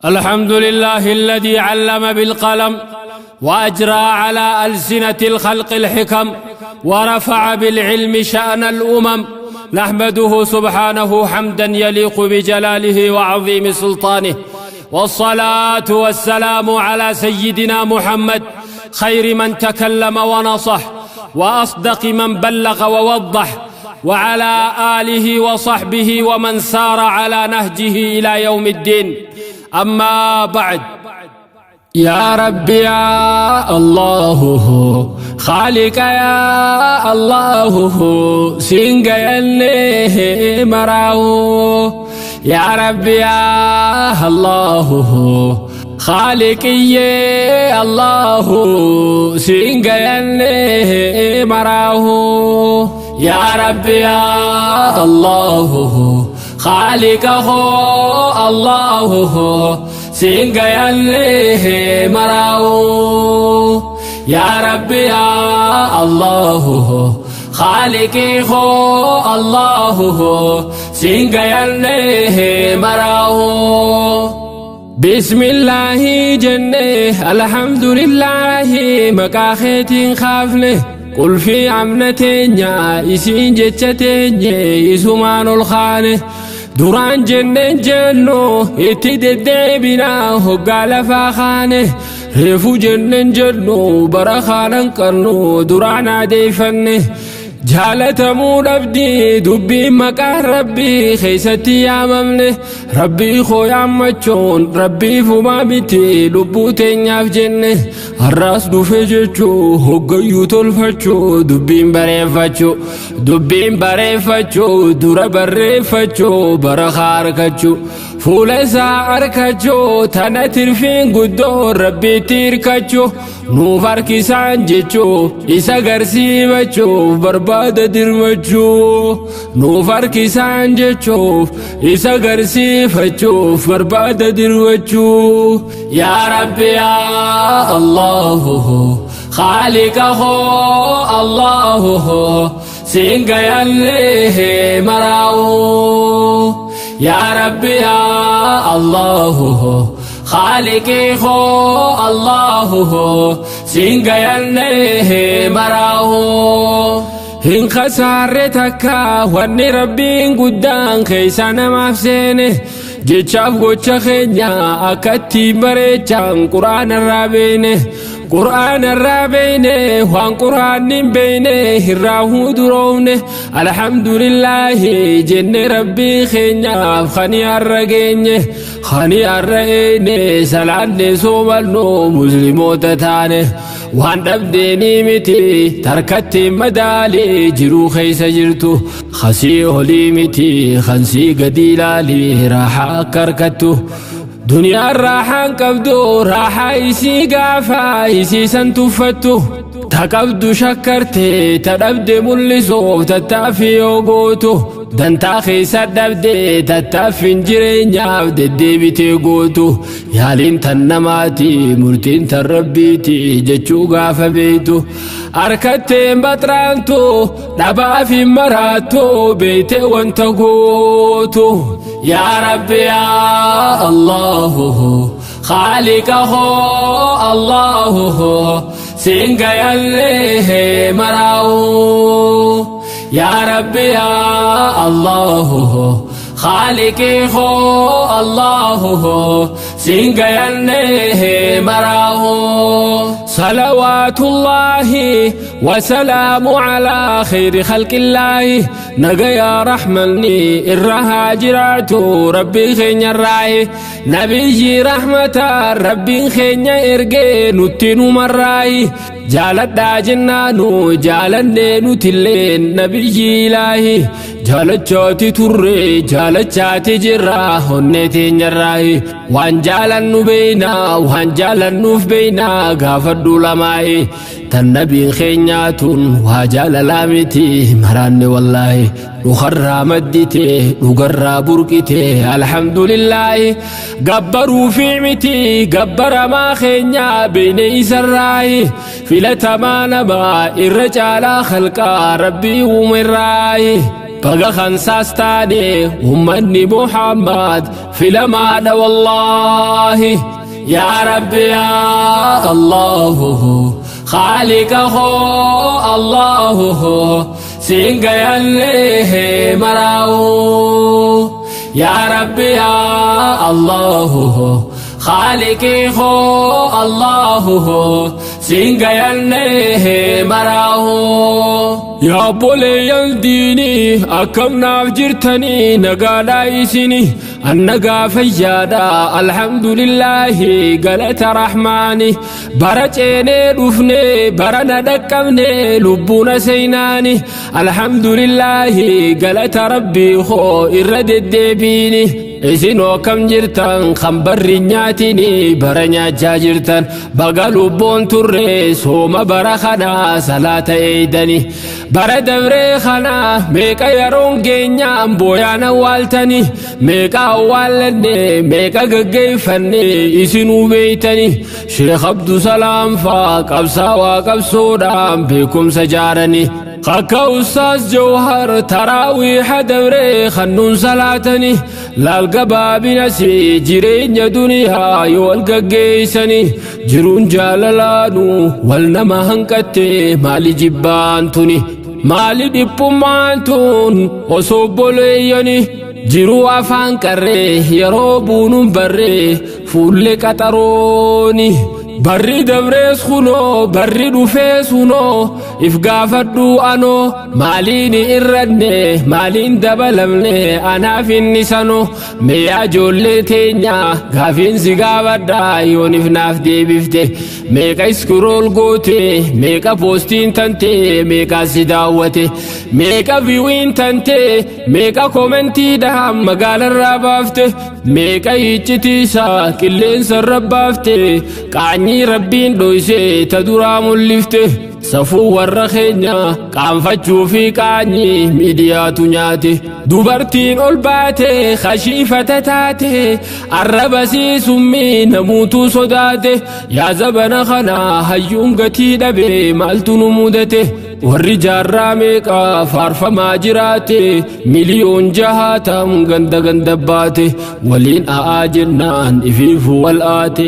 الحمد لله الذي علم بالقلم وأجرى على ألسنة الخلق الحكم ورفع بالعلم شأن الأمم. نحمده سبحانه حمدا يليق بجلاله وعظيم سلطانه، والصلاة والسلام على سيدنا محمد خير من تكلم ونصح وأصدق من بلغ ووضح، وعلى آله وصحبه ومن سار على نهجه إلى يوم الدين. أما بعد، يا رب يا الله خالق يا الله سنجيني مراو، يا رب يا الله خالقي الله سنجيني مراو، يا رب يا الله خالقه الله سنجيني مراو، يا رب يا الله خالقه الله سنجيني مراو. بسم الله جنة الحمد لله مكاختين خافنه قل في عمنتين يا إسين جتتين يسومان الخانه duraan jenneen jennu itti deddeebinaa hoggaa lafaa kaane, reefu jenneen jennu bara kaanan qabnu duraan adeeffanne. Jaalatamuu dhabdii dubbiin maqaan rabbii keessatti yaamamne, rabbii koo yaammachuun rabbii fumaa miti lubbuu teenyaaf jenne. Har'aas dhufe jechuu hoggayyuu tolfachuu dubbiin bareeffachuu, dubbiin bareeffachuu dura barreeffachuu bara harkachuu fuula isaa harkachuu tana tirfiin guddoo rabbiitti hirkachuu nuuf harkisaan jechuu isa garsiifachuuf barbaada dirmachuu nuuf harkisaan jechuuf isa garsiifachuuf barbaada dirmachuu. Yaa Rabbi yaa Allahu خالقه الله سنجيني مراو، يا رب يا الله خالقه الله سنجيني مراو. Hin khasaarre takka wanni rabbiin guddaan keessa namaaf seene, jechaaf gocha keenya akkatti bareechaan quraana irraa beene, quraana irraa beene, waan quraanni hin beene irraa huduroofne. Alhamdulillaahi jenne rabbii keenyaaf kani har'a geenye, kani har'a eene salaanne soomannu musliimoota taane. Waan dhabdeenii miti tarkatti madaalii jiruu keessa jirtu, khasii olii miti kansii gadi ilaalii raaxaa akka harkattu. Duniyaan raaxaan qabdu raaxaa isii gaafa isii san tuffattu, ta qabdu shakkarte ta dhabde mul'isuuf tattaaffii yoo gootu, dantaa keessa dhabde tattaaffiin jireenyaaf deddeebitee gootu. Yaaliin tan namaati murtiin tan rabbiiti jechuu gaafa beeytu, harkatteen baxraantu dhabaaf hin maraattu beeyte wanta gootu. Yaa Rabbi yaa Allahu خالقه الله سنجيني مراو، يا رب يا الله خالقه الله سنجيني مراو. صلوات الله وسلام على خير خلق الله نجا رحمني الرهاجرات ربي خين الراي نبي رحمة ربي خين إرجع نتنو مراي جالت جنانو جالني نتلين نبي إلهي jaalachaati turre jaalachaati jirra onnee teenyarraayi waan jaalannu beeynaa waan jaalannuuf beeynaa gaafadhu lamaayi tan nabiin keenyaatun waa jaalalaa miti maraanne wallaahi dhukarraa maddite dhugarraa burqite. Alhamdulillaahi gabbaruu fi miti gabbaramaa keenyaa beeyne isarraayi filatamaa namaa irra caalaa khalqaa rabbii uumerraayi. Baga kansaas taane ummanni Muhammad filamaadha wallaahi. Yaa Rabbi yaa Allahu Khaaliqa koo Allahu siin gayallee maraa'u. Yaa Rabbi yaa Allahu Khaaliqii koo Allahu siin gayallee maraa'u. Yaa obboleeyyan diinii akkam naaf jirtanii nagaadhaa isini annagaa fayyaadha alhamdulillaahi galata rahmaani bara ceenee dhufne bara na dhaqqabne lubbuuna seenaani alhamdulillaahi galata rabbii koo irra deddeebiini. Isinoo akkam jirtan kan barri nyaatini bara nyaachaa jirtan baga lubbuun turre sooma bara kanaa salaata eeydani bara dabree kanaa meeqa yeroon geenyaan booyaan awwaaltani meeqa awwaallanne meeqa gaggeeffanne isinuu beeytani Sheekh Abdusalaam faa qabsaawaa qabsoodhaan beekumsa jaarani Akka Ustaaz Jawhar taraawiiha dabree kannuun salaatani laal gabaabinasi jireenya duniyaa yoo wal gaggeessani jiruun jaalalaanu wal nama hanqatte maali jibbaan tuni maali dhiphummaan tun osoo obboleeyyani jiruu afaan qarree yeroo buunuun barree fuullee qaxarooni. Barri dabrees kunoo barri dhufees kunoo if gaafadhu anoo maaliin irranne maaliin dabalamne anaaf inni sanoo mee ijoollee teenya gaafiin si gaafadha yoonif naaf deebifte meeqa iskirool goote meeqa poostiin tante meeqa si daawwate meeqa viiwiin tante meeqa koomentiidhaan magaalarraa baafte meeqa iccitiisaa qilleensarra baafte qaanyii rabbiin dhoysee ta duraa mul'ifte safuu warra keenya qaanfachuu fi qaanyii miidiyaatu nyaate dubartiin ol baate kashiifata taate arraba summii namuutu sodaate yaa zabana kana hayyuun gatii dhabe maaltu nu mudate warri jaarraa meeqa faarfamaa jiraate miliyoon jahaatam ganda ganda baate waliin a'aa jennaan ifiifu wal aate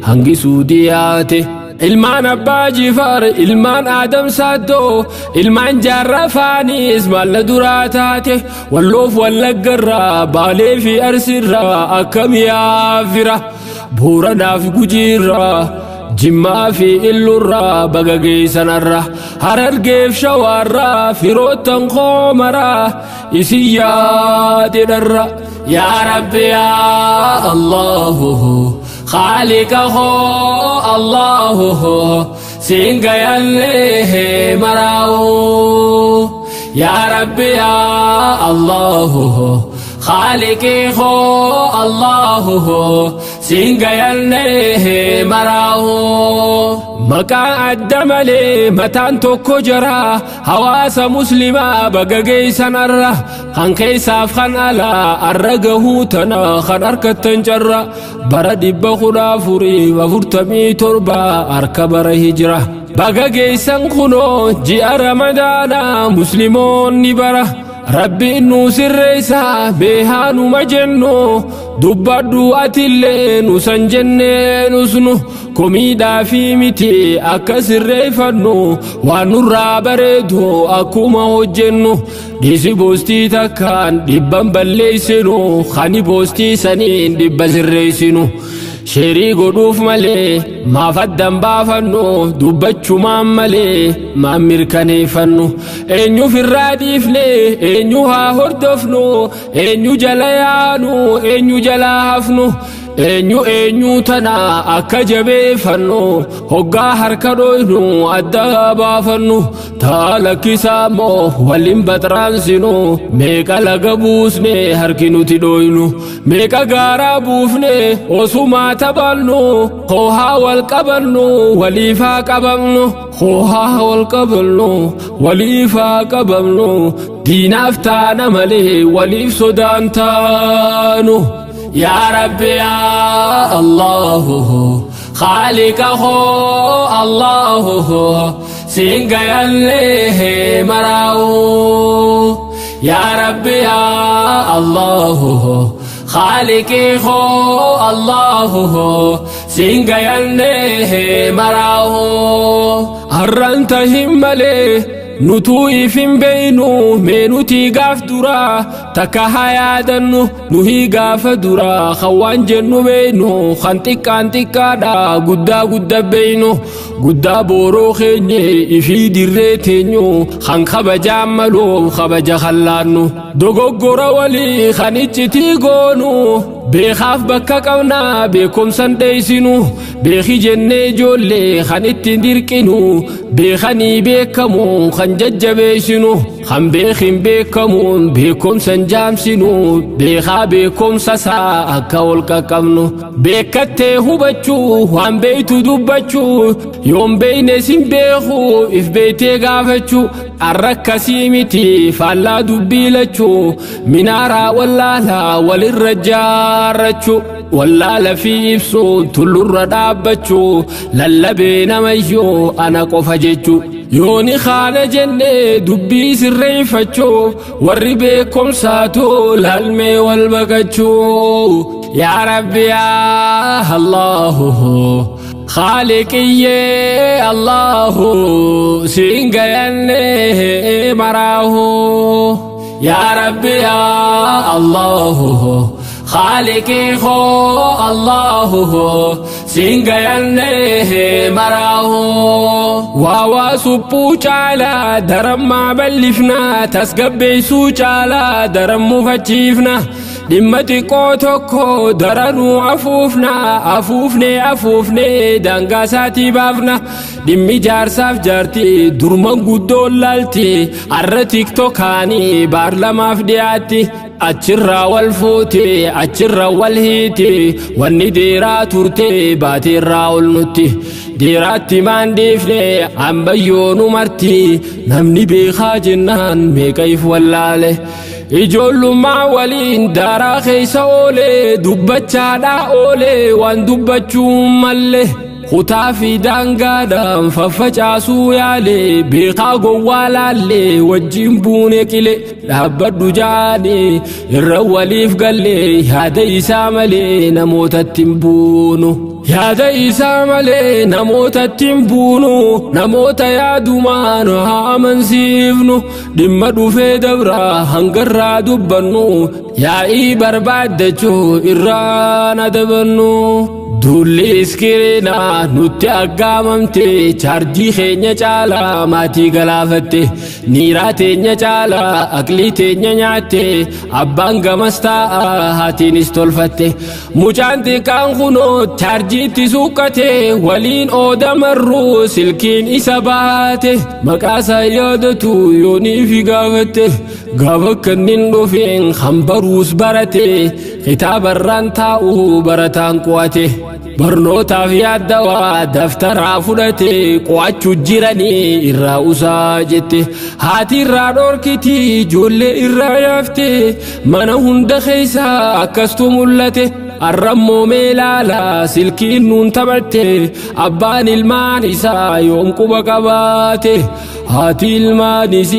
hangisuu diyaate. Ilmaan abbaa jifaar ilmaan aadam saaddoo ilmaan jaarraa faanis maalla duraa taate walloof wallaggarraa baalee fi arsiirraa akkam yaafira booranaaf gujiirraa jimmaa fi illurraa baga geessanarra harargeef shawaarraa firoottan koomaraa isin yaadedharra. Yaa Rabbi yaa Allahu Khaaliqa koo Allahu siin gayallee maraa'u. Yaa Rabbi yaa Allahu Khaaliqii koo Allahu siin gayallee maraa'u. Maqaa adda malee mataan tokko jara hawaasa muslimaa baga geessanarra kan keessaaf kan alaa arra gahuu tana kan harkattan carra bara 1447 harka bara hijira baga geessan kunoo ji'a ramadaanaa musliimoonni bara rabbiin nu sirreessa beehaanuma jennu dubbadhu atillee nu san jennee nusnu komiidhaa fi miti akka sirreeffannu waan nurraa bareedu akkuma hojjennu dhiisi boostii takkaan dhibban balleessinu kani boostii saniin dhibba sirreessinu. Sheerii godhuuf malee maaf addan baafannu dubbachumaan malee maan mirkaneeffannu eenyuuf irraa dhiifne eenyu haa hordofnu eenyu jala yaanu eenyu jala hafnu eenyu eenyu tana akka jabeeffannu hoggaa harka dhoynu adda baafannu taa lakkisaa immoo waliin baxraansinu meeqa laga buusne harki nuti dhoynu meeqa gaaraa buufne osumaa taphannu hoohaa wal qabannu waliifaa qabamnu hoohaa wal qabannu waliifaa qabamnu diinaaf taana malee waliif sodaan taanu. Yaa Rabbi yaa Allahu Khaaliqa koo Allahu siin gayallee maraa'u. Yaa Rabbi yaa Allahu Khaaliqii koo Allahu siin gayannee maraahu. Har'aan tahin malee nutuu if hin beeynu, mee nutii gaaf duraa takka haa yaadannu. Nuhii gaafa duraa kan waan jennu beeynu, kan xiqqaan xiqqaadha guddaa guddaa beeynu, guddaa booroo keenye ifii dirree teenyu, kan kabajaan maluuf kabaja kallaannu, dogoggora walii kan iccitii goonu, beekaaf bakka qabnaa beekumsan dheeysinu, beeki jennee ijoollee kan ittiin dirqinu, beekanii beekamu kan jajjabeessinu, kan beekin beekamuun beekumsan jaamsinu, beekaa beekumsa isaa akka ol qaqqabnu, beekattee hubachuu, waan beeytu dubbachuu, yoon beeyne sin beeku if beeytee gaafachuu. Arra akkasii miti, faallaa dubbii lachuu, minaaraa wallaalaa walirra jaarrachuu, wallaala fi ibsuu tullurra dhaabbachuu, lallabee namayyuu ana qofa jechuu. Yooni kaana jennee dubbii sirreeffachuu, warri beekumsaatu laalmee wal baqachuu. Yaa Rabbi yaa Allahu Khaaliqiyyee Allahu siin gayannee maraahu. Yaa Rabbi yaa Allahu Khaaliqii koo Allahu siin gayannee maraahu. Waa suphuu caalaa darammaa bal'ifnaa, tasgabbeessuu caalaa daran mufachiifna, dhimma xiqqoo tokko daranuu afuufna, afuufnee afuufnee daangaa isaatii baafna. Dhimmi jaarsaaf jaartii durman guddoon laalti, arra TikTokaanii baarlamaaf dhiyaatti, achirraa wal fuute, achirra wal hiiti. Wanni deeraa turte baateerraa ol nutti deeraatti maan dhiifne ambayyoonu marti. Namni beekaa jennaan meeqa if wallaale, ijoollummaa waliin daaraa keessa oolee, dubbachaadhaa oolee, waan dubbachuu malle kutaa fi daangaadhaan faffacaasuu yaale, beekaa gowwaa laallee wajjin buune qile, dhaabbadhu jaanii irra waliif gallee, yaada isaa malee namootatti hin buunu. Yaada isaa malee namootatti hin buunu, namoota yaadumaan haa amansiifnu. Dhimma dhufee dabraa hangarraa dubbannu, yaa'ii barbaaddachuu irraan adabannu. Duulli iskiriinaa nutti aggaamamte, chaarjii keenya caalaa maatii galaafatte, niiraa teenya caalaa aqlii teenya nyaatte. Abbaan gamas taa'a, haatiinis tolfatte, mucaan xiqqaan kunoo chaarjiitti suuqqate, waliin oodamarruu silkiin isa baate, maqaasaa yaadatu yoonii fi gaafatte. Gaafa kannin dhufeen hambaruus barate, kitaabarraan taa'u barataan qo'ate, barnootaaf yaaddawaa daftaraa fudhate, qo'achuu jiranii irraa usaa jette. Haati irraa dhorkiti, ijoollee irraa yaafte, mana hunda keessaa akkastu mul'ate. Arrammoo meelaala silkiin nuun taphatte, abbaan ilmaan isaa yoom quba qabaate, haati ilmaanis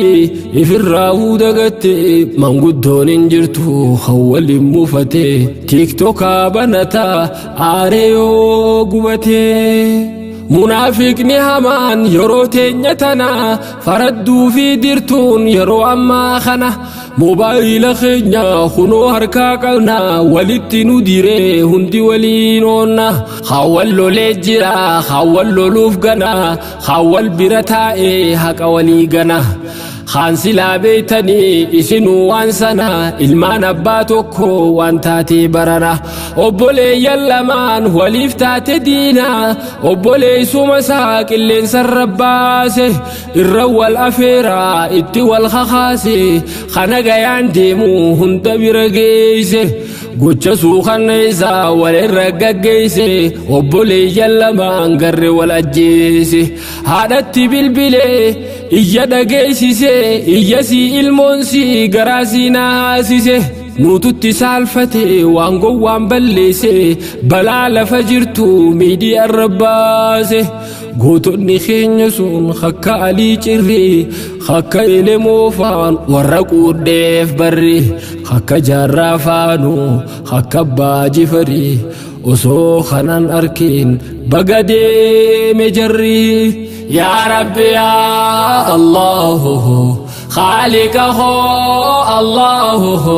ifirraa dagatte, manguddoon hin jirtu kan waliin muufate, TikTokaa banataa aaree yoo gubate. Munaafiqni hamaan yeroo teenya tana faradduu fi dirtuun yeroo ammaa kana moobaayila keenya kunoo harkaa qabna, walitti nu diree hundi waliin oonna. Haawwan lolee jira, haawwan loluuf gana, haawwan bira taa'ee haqa walii gana. Haan silaa beeytanii isinuu waan sana, ilmaan abbaa tokko waan taatee barana, obboleeyyan lamaan waliif taate diina, obboleessuma isaa qilleensarra baase, irra wal afeeraa itti wal kakaase, kana gayaan deemu hunda bira geeyse, gocha suukanna isaa walirra gaggeeyse, obboleeyyan lamaan garre wal ajjeese. Haadhatti bilbilee iyya dhageessise, iyya sii ilmoon sii garaa sii naasise. Nututti saalfate waan gowwaan balleesse, balaa lafa jirtu miidiyaa irra baase. Gootonni keenya sun akka Alii Cirrii, akka Elemoo faan warra quudheef barri, akka Jaarraa faanu, akka Abbaa Jifarii, osoo kanan arkin baga deeme jarri. Yaa Rabbi yaa Allahu Khaliqa hoo Allahu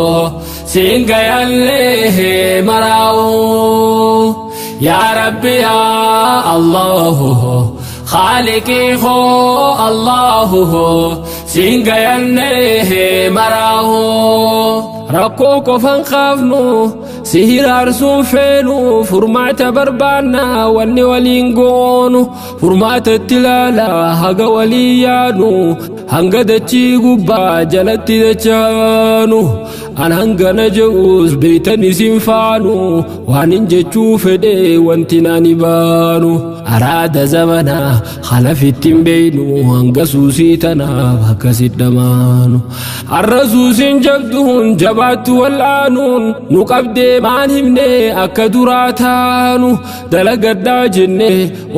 siin gayallee maraa'u. Yaa Rabbi yaa Allahu Khaliqi hoo Allahu siin gayallee maraa'u. Rakkoo qofan kaafnu, si hiraarsuun feenu, furmaata barbaanna wanni waliin goonu, furmaata itti ilaala haga walii yaanu, hanga dachii gubbaa jalatti dachaanu. An hangana je'us beeytan isin faanu, waan hin jechuu fedhe wanti nani baanu. Araada zamanaa kalafitti hin beeynu, hanga suusii tanaaf akkasit dhamaanu. Har'a suusiin jabduun jabaattu wal'aanuun nu qabdee maan himne akka duraa taanu, dalagadhaa jenne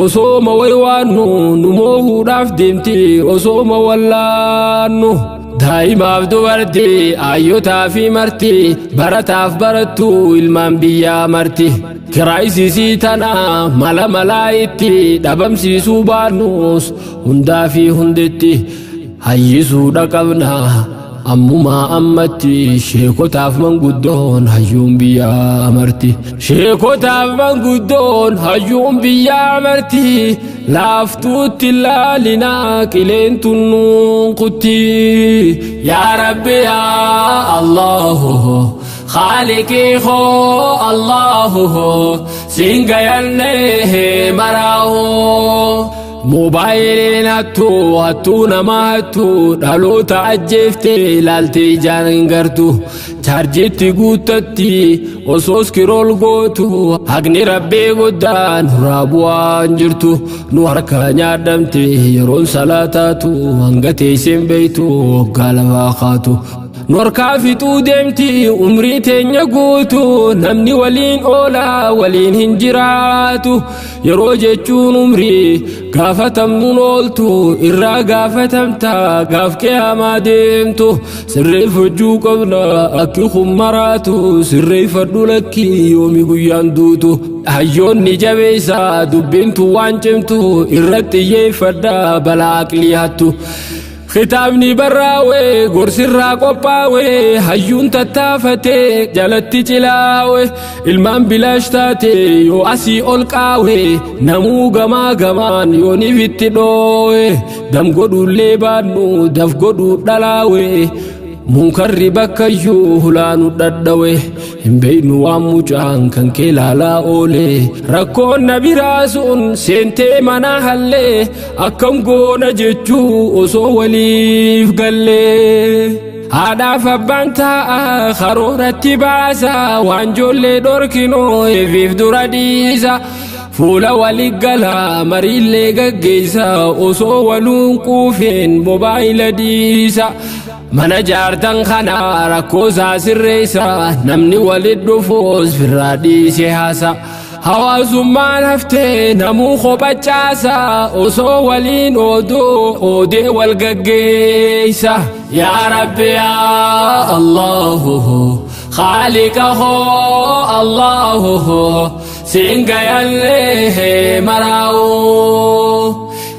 osooma waywaannu, nu moohuudhaaf deemti osooma wallaannu. Daa'imaaf dubartii, ayyotaa fi marti, barataaf barattu, ilmaan biyyaa marti. Kiraayisisii tana mala malaa itti dhabamsiisuu baannus, hundaa fi hundetti hayyisuudha qabna. Ammumaa ammatti sheekotaaf manguddoon hayyuun biyyaa marti. Sheekotaaf manguddoon hayyuun biyyaa marti. Laaftuutti laalinaa qileen tunnuun kutti. Yaa Rabbi yaa Allahu Khaliqii hoo Allahu siin gayallee maraa'u. Moobaayiliin hattuu, hattuu nama hattuu, dhaloota ajjeeftee ilaaltee ijaan hin gartu. Chaarjiitti guuttatti osoo scroll gootu, haqni Rabbii guddaan nurraa bu'aan jirtu. Nu harka nyaadhamte yeroon salaataatu, hanga teesseen beeytu waggaa lafaa kaatu. Nu harkaa fixuu deemti umrii teenya guutu, namni waliin oolaa waliin hin jiraatu. Yeroo jechuun umrii gaafatamnuun ooltu, irraa gaafatamta gaaf qiyaamaa deemtu. Sirreeffachuu qabna akki kun maraatu, sirreeffadhu lakkii yoomi guyyaan duutu. Hayyoonni jabeessa dubbintu waan cimtu, irratti xiyyeeffadha balaa aqlii hattu. Kitaabni barraa'e gorsirraa qophaa'e, hayyuun tattaafatee jalatti cilaawe, ilmaan bilaash taate yoo asii ol qaawe, namuu gamaa gamaan yooniif itti dhoowe, dam godhuullee baannu daf godhuu dhalaawe. Munkarri bakkayyuu hulaanu dhadhawe, hin beeynu waan mucaan kan kee laalaa oole. Rakkoon na biraa sun seentee mana hallee, akkam goona jechuu osoo waliif gallee. Haadhaaf abbaan taa'a karooratti baasa, waan ijoollee dhorkinoo eefiif dura dhiisa. Fuula walii gala mariillee gaggeessa, osoo waluun quufeen mobaayila dhiisa. Mana jaartan kana rakkoo isaa sirreessa, namni walit dhufuus firraa dhiise haasa. Hawaasummaan haftee namuu kophachaasa, osoo waliin ooduu oodee wal gaggeessa. Yaa Rabbi yaa Allahu Khaliqa hoo Allahu siin gayallee maraa'u.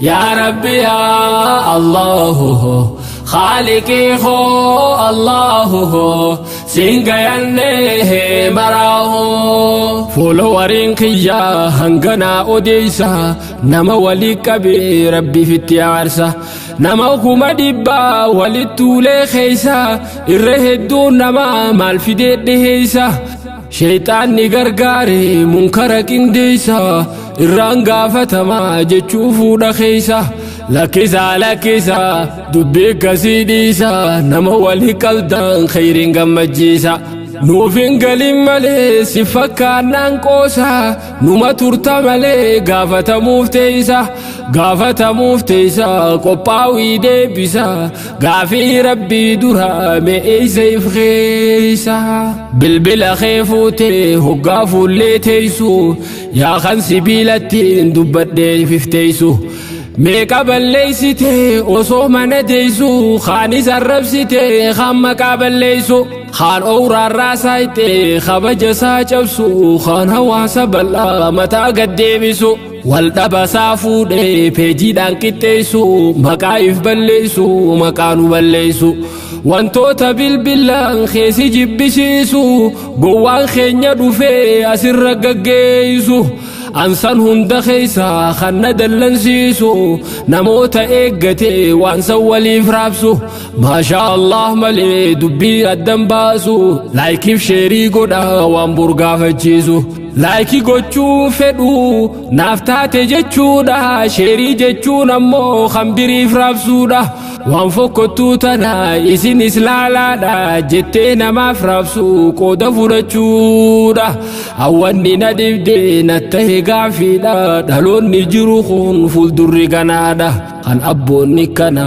Yaa Rabbi yaa Allahu Khaliqi hoo Allahu siin gayallee maraa'u. Followeriin kiyyaa hanganaa odeessa, nama walii qabee Rabbiif itti aarsa. Nama 100,000 walitti tuulee keessa, irra hedduun nama maal fidee dhiheessa. Sheexaanni gargaare munkara qindeessa, irraan gaafatamaa jechuu fuudha keessa. Lakkisaa lakkisaa dubbii akkasii dhiisa, nama walii qabdan khayriin gammachiisa. Nuuf hin galin malee si fakkaannaan qoosa, numa turta malee gaafatamuuf teessa, gaafatamuuf teessa, qophaa'ii deebisa gaafii rabbii dura me'eessa if keessa. Bilbila kee fuutee hoggaa fuullee teessu, yaa kan sibiilattiin dubbadhee ifteessu. Meeqa balleessite osoo mana teessu, kaanis arrabsite, kaan maqaa balleessu, kaan owraarraa saayite kabaja isaa cabsu, kaan hawaasa bal'aa mataa gad deebisu, wal dhabasaa fuudhee peejiidhaan qixxeessu, maqaa if balleessu, maqaa nu balleessu. Wantoota bilbilaan keessi jibbisiisu gowwaan keenya dhufee asirra gaggeessu. Ansan hunda keessa kan na dallansiisu namoota eeggate waan san waliif raabsu, maashaa Allah malee dubbii addan baasu, laayikiif sheerii godha waan burgaafachiisu. Laayikii gochuu fedhu naaf taate jechuudha, sheerii jechuun ammoo kan biriif raabsuudha. Waan fokkottuu tana isinis laalaadha jettee namaaf raabsu qooda fudhachuudha. Hawwanni na dhibde na tahe gaafiidha, dhaloonni jiru kun fuuldurri ganaadha. Kan abboonni kana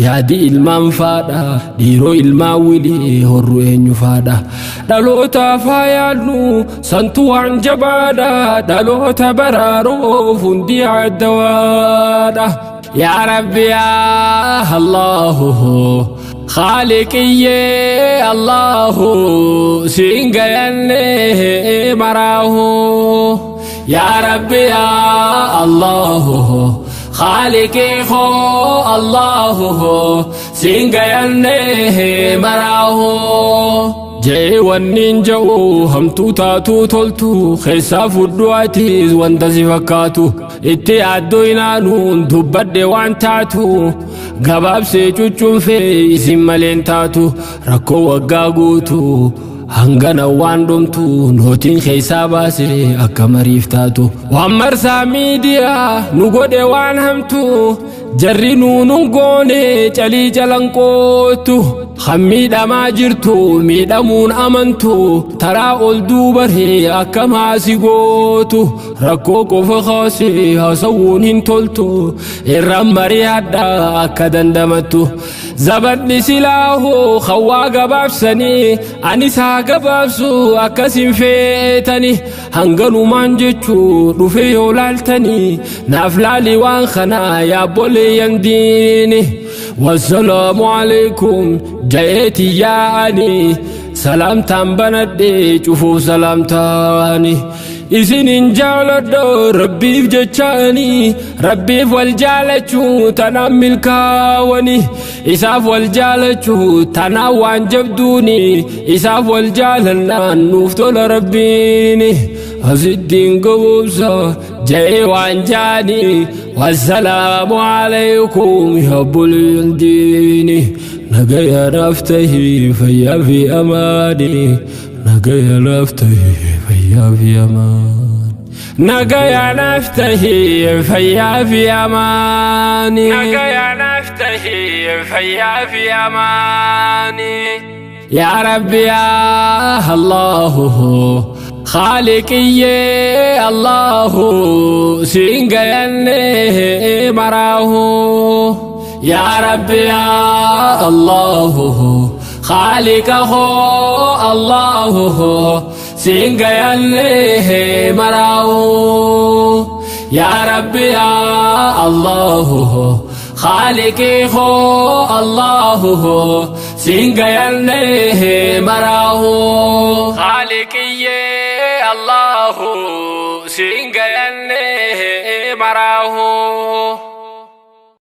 yaadi ilmaan faadha, dhiiroo ilmaan wilii horru eenyu faadha. Dhalootaaf haa yaadnu, santu waan jabaadha, dhaloota baraaruuf hundi addawaadha. Yaa Rabbi yaa Allahu Khaaliqiyyee Allahu siin gayanne maraahu. Yaa Rabbi yaa Allahu Khaaliqii koo Allahu siin gayanne maraahu. Jee wanniin ja'u hamtuu taatuu toltu keessaa fudhu atiis wanta si fakkaatu, itti yaaddoo inaanuun dubbadhe waan taatu gabaabsee cuccunfee isin maleen taatu. Rakkoo waggaa guutu hangana waan dhumtu nootiin keessaa baase akka mariif taatu. Waan marsaa miidiyaa nu godhe waan hamtu jarri nuunun goone calii calanqootu, kan miidhamaa jirtu miidhamuun amantu, taraa ol duubaree akka maasi gootu. Rakkoo qofa kaasee haasawuun hin toltu, irraan mari'adha akka dandamattu. Zabadni silaahoo hawaa gabaabsanii anis haa gabaabsu akkasin feetani, hanganumaan jechuu dhufe yoo laaltanii naaf laali waan kanaa yaabboleeyyan diini. Wassalaamu alaikum jayeeti yaa'ani, salaamtaan banadhe cufuuf salaamtaani. Isinin jaaladha rabbiif jechaani, rabbiif wal jaalachuu tanaan milkaawani, isaaf wal jaalachuu tanaan waan jabduuni, isaaf wal jaalannaan nuuf tola rabbiini. Asittiin gaboobsa ja'ee waan jaani. Wassalaamu alaykum yaabboleeyyan diini, nagaya naaf tahi fayyaa fi amaani, nagaya naaf tahi fayyaa fi amaani, nagaya naaf tahi fayyaa fi amaani, nagaya naaf tahi fayyaa fi amaani. Yaa Rabbi yaa Allahu Khaaliqiyyee Allahu siin gayanne maraahu. Yaa Rabbi yaa Allahu Khaaliqa koo Allahu siin gayanne maraahu. Yaa Rabbi yaa Allahu Khaaliqii koo Allahu siin gayanne maraahu. Khaaliqiyyee Allahu siin gayanne maraahu.